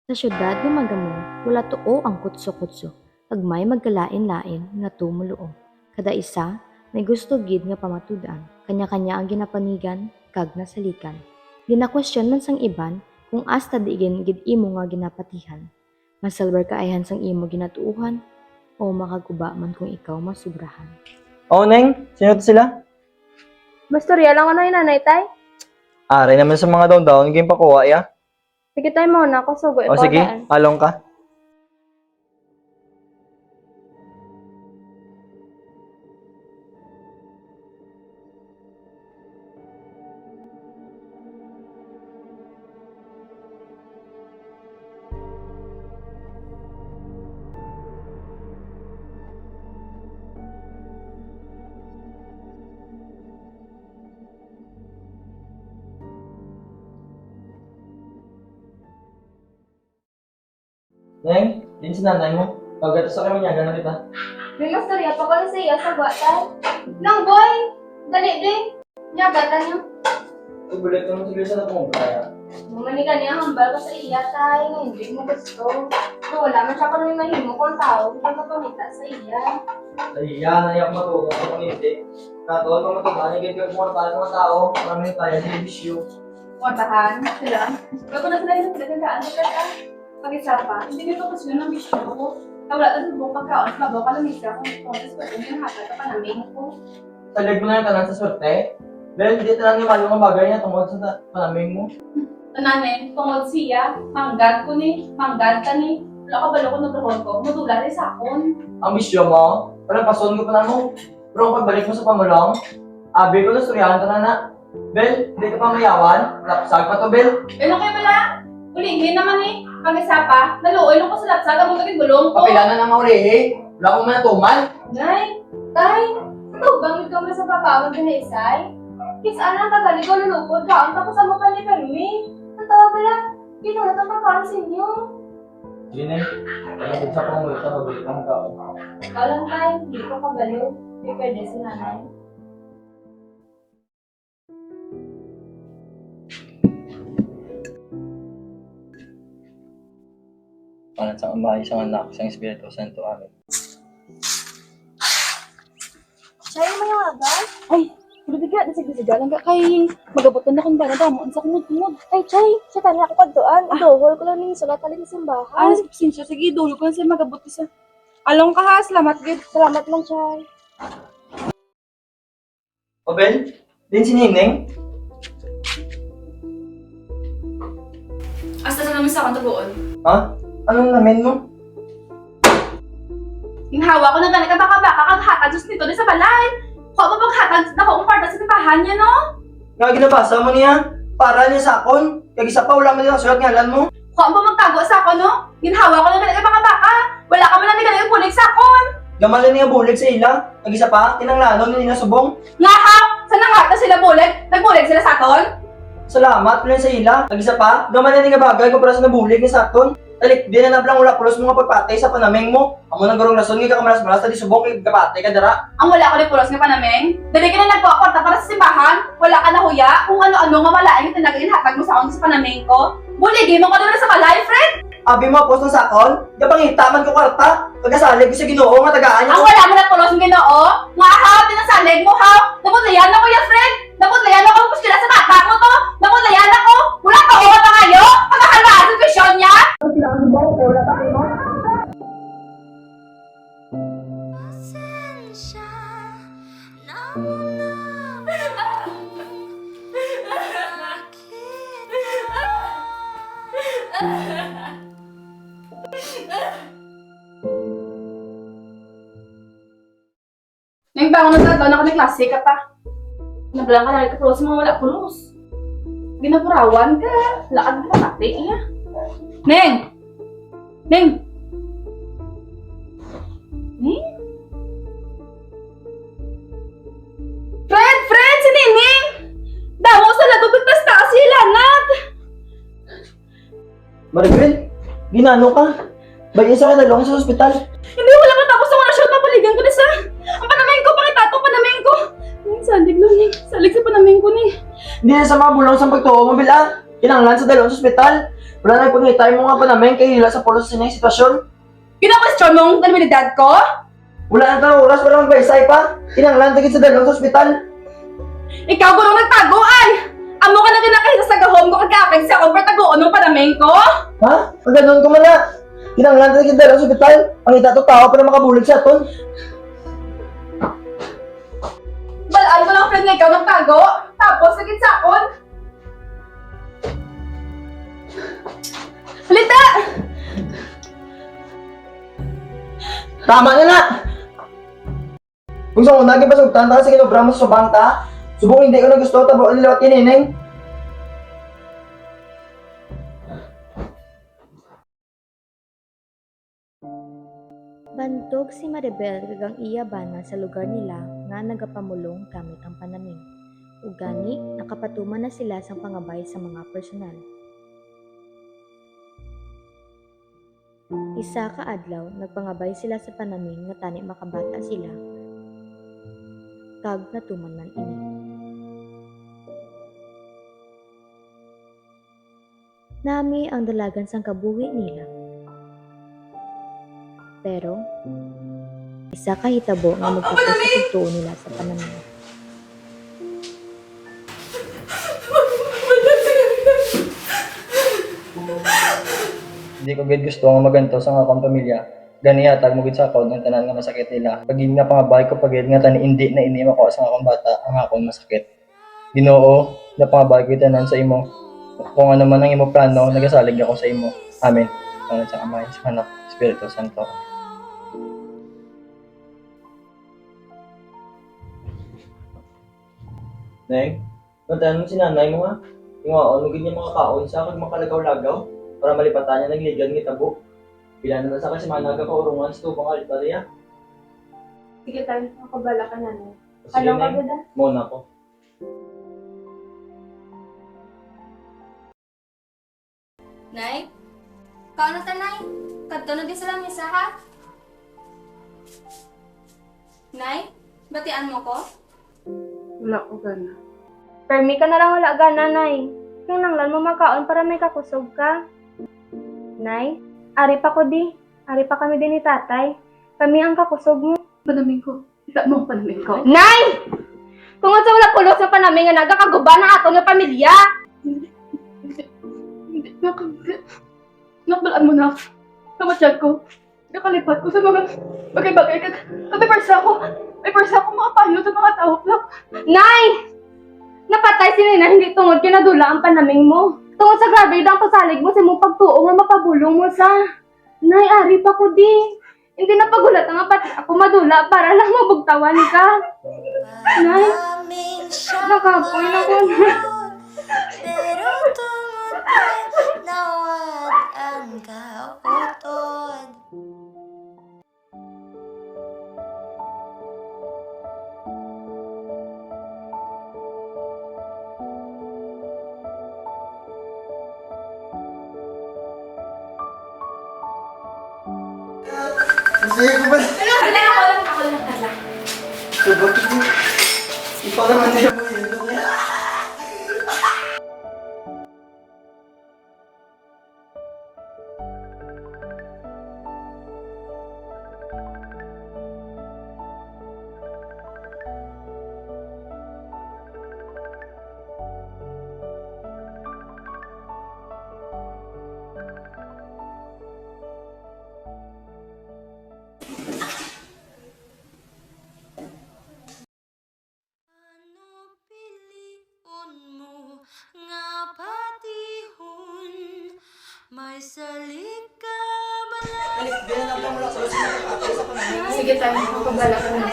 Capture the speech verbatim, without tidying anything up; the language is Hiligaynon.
Sa siyudad nga magamon, wala tuo ang kutso-kutso, kag may magkalain-lain nga tumoluo. Kada isa may gusto gid nga pamatud-an, kanya-kanya ang ginapanigan kag nasalikan. Ginakwestiyon man sang iban kung asta diin gid imo nga ginapatihan. Masalbar ka ayhan sang imo ginatuohan, o makaguba man kung ikaw masubrahan. O, Neng, sino to sila? Mastorya lang ano yung nanay, tay? Aray naman sa mga daon-daon, ginpakuha, ya. Sige, tay, muna ako, sugo. O, sige, along ka. Neng, din si nanay mo. Pagkatapos sa kami niya, gano'n kita. May mastorya pa ko na sa iya sa gwatan. Nang boy! Dali, di. Niya, gatan niyo. Ito, bulit naman sa bisa na pong kaya. Mamani ka niya, hambal ka sa iya, tay, nga hindi mo gusto. Kung wala man siya kung may mahimo kung tao, hindi ka mapamita sa iya. Sa iya, na niya ako matulog sa pamiti. Nato, ang matulog, ang higit ka kung tayo mga tao, maraming tayo, hindi bisyo. Kwartahan sila. Pero kung nasa lain sila, gandaan ko talaga. Pag-isa pa, hindi nito kasi yun ang bisyo ko. Na wala talaga buong pagkaon sa babaw ka lang isa kung kung sa swerte niya hatag ka pa namin ko. Salig mo na yung tanan sa swerte? Dahil hindi tanan yung malong bagay niya tungod sa ta- panaming mo. Tanan eh, tungod siya, manggad ko ni, manggad ka ni, wala ka balo ko nagruhon ko, mudula rin sa akon. Ang bisyo mo, walang pason ko pa na mo. Pero ang pagbalik mo sa pamulong, abi ko na istoryahan ka na na. Bel, di ka pa mayawan? Lapsag pa to, Bel. Ano kayo pala? Ulihin naman eh. Pag-isa pa, naluoy lang ko sa lapsag, ang mga gulong ko. Papilanan ang maulihi. Wala akong manatuman. Nay, tay, ito bang ikaw na sa pagkaon ka na isay? Kis anang tagal ikaw lulupod ka, ang tapos amo pa ni Permi. Ang tawag pala, ginawa ng pagkaon sa inyo. Sige na eh. Kaya sa pangulta, magulit ang tao. Ikaw lang, tay, hindi ko kabalo. May pwede si nanay. Pangalan sang Ama, sang Anak, sang Espiritu Santo. Amen. Chay, may aga? Ay, pwede ka, sige, sige lang ka. Kay, magabutan na kung ba na damo, ang sakmod-mod. Ay, Chay, siya tani ako kadtuan. Ah. Iduhol ko lang ning sulat halin sa simbahan. Ah, sige, pasensya. Sige, iduhol ko lang sa magabuti sa. Along ka ha, salamat gid. Salamat lang, Chay. O, Bel, din si Nineng? Asta sa naman sa akong tubuon. Ha? Anong namin mo? Ginhawa ko na gani ka baka-baka kag hatag sa nito sa balay. Kuha mo paghatag na ko ang kwarta sa simbahan niya, no? Nga ginabasa mo niya? Para niya sa akon? Kag isa pa, wala man din ang sulat ngalan mo. Kuha mo magtago sa akon, no? Ginhawa ko lang gani ka baka-baka. Wala ka man lang gani bulig sa akon. Gamay lang niya bulig sa ila. Kag isa pa, kinahanglanon ni nila subong. Nga ha? Sa nangata sila bulig, nagbulig sila sa aton? Salamat, Prince, sa ila. Kag isa pa, gamay na nga bagay kung para sa nabulig ni sa aton. Talikdi na nablang wala pulos mo nga pagpatay sa panaming mo. Amo nang garong rason nga ka kamalas-malas ta di subong kay gapatay ka dira. Ang wala ko ni pulos nga panaming? Dali ka na nagkuha kwarta para sa simbahan? Wala ka nahuya kung ano-ano nga malain nga tinagin hatag mo sa akon sa panaming ko? Buligi mo ko dira sa balay, Fred! Abi mo, pulos na sa akon? Gapangita man ko kwarta. Pagasalig ko sa Ginoo nga tagaan niya. Ang wala mo na pulos nga Ginoo? Nga ha, pinasalig mo ha? Nabudlayan ako ya, Fred. Nabudlayan ako, puskila sa bata mo to. Nabudlayan ako. Wala pa ko mapangayo. Pagkahalwaan sa tuition niya. Pasensya na mo na. Neng, bangon na, tagdaw na kami klase ka pa. Nablang ka na rin ka pulos, mga wala pulos. Ginapurawan ka, laag ka pati, iya. Neng! Neng! Neng! Fred! Fred! Si Nining! Damo sa ladto, tas taas si Lanat! Maribel, ginano ka? Bayi sa kadalong sa ospital. Hindi, wala matapos ang orasyon, papaligan ko na sa. Ang panaming ko, pangita to, panaming ko. Ay, salig lang, Ning. Salig sa panaming ko, Ning. Hindi na sa mga bulong sa pagtuo mo, Bil, ah. Kinanglan sa dalong sa ospital. Wala na pangitay mo nga panaming kay hila sa pulos sa inyong sitwasyon. Gina-question mo ang kredibilidad ko? Wala na tang oras para magbaysay pa. Kinahanglan ta gid sa dalhon sa ospital. Ikaw guro nagtago ay! Amo ka na ginakahita sa gahom ko kag kaapig sa akong pagtaguon mong panaming ko? Ha? Ang ganun ko man na. Kinahanglan ta gid dalhon sa ospital. Ang ita to tao para makabulig sa aton. Balaan ko lang, friend, nga ikaw nagtago. Tapos, nagkinsakon. Halita! Tama na na! Kung sa una, gipasugtan ta sa kinubra mo sa subang ta, subong hindi ko na gusto, tabo ang liwat kay Nining. Bantog si Maribel kag ang iya bana sa lugar nila nga nagapamulong gamit ang panaming. Ug gani, nakapatuman na sila sang pangabay sa mga personal. Isa ka adlaw, nagpangabay sila sa panaming nga tani makabata sila, kag natuman man ini. Nami ang dalagan sang kabuhi nila. Pero, isa ka hitabo nga magtapos sa pagtuo nila sa panaming. Hindi ko gid gusto nga magantos ang akong pamilya. Gani, hatag mo gid sa akon ang tanan nga masakit nila. Kag gid nga pangabay ko pa gid nga tani indi na ini makuha sa akong bata ang akong masakit. Ginoo, napangabay ko tanan sa imo. Kung ano man ang imo plano, nagasalig ako sa imo. Amen. Sa ngalan sa Amay, sa Anak, Espiritu Santo. Neng, bantayan mo si nanay mo, ha? Tinguhaon mo gid niya mga kaon sa kag makalagaw-lagaw para malipatan niya nagligad nga tabo. Pila na man sa ka semana gakaurungan sa tubang altar, ya? Sige, tay. Ako bala ka, nanay. Sige, Neng. Muna ko. Nay? Kaon na ta, Nay. Kadto na gid sa lamisa, ha? Nay, batian mo ko? Wala ko gana. Permi ka na lang wala gana, Nay. Kinahanglan mo makaon para may kakusog ka. Nay, ari pa ko di. Ari pa kami din ni Tatay. Kami ang kakusog mo. Panaming ko. Kita mo ang panaming ko? Nay! Tungod sa wala pulos nga panaming nga nagakaguba na aton nga pamilya. Hindi, hindi, hindi. Nak, hindi. Nak, balaan mo na. Kamatyag ko. Nakalipat ko sa mga bagay-bagay. Kag, kag may pwersa ko. May pwersa ko makapayo sa mga tao, Nak. Nay! Napatay si Nina hindi tungod kay nadula ang panaming mo. Tungod sa grabe ang pasalig mo sa imong pagtuo nga mapabulong mo sa Nay, ari pa ko di. Hindi na pagulata nga pati ako madula para lang mabugtawan ka. Nay, nakapoy na ko, Nay. Pero tungod kay nawad-an ka utod. Sige ko ba? Wala, wala, ako lang, ako lang, ako lang. Sabot ko. Ikaw naman, di ako yun. Ano pilion mo nga patihon? May salik ka bala. Sige, tayo. Mapabala ka na.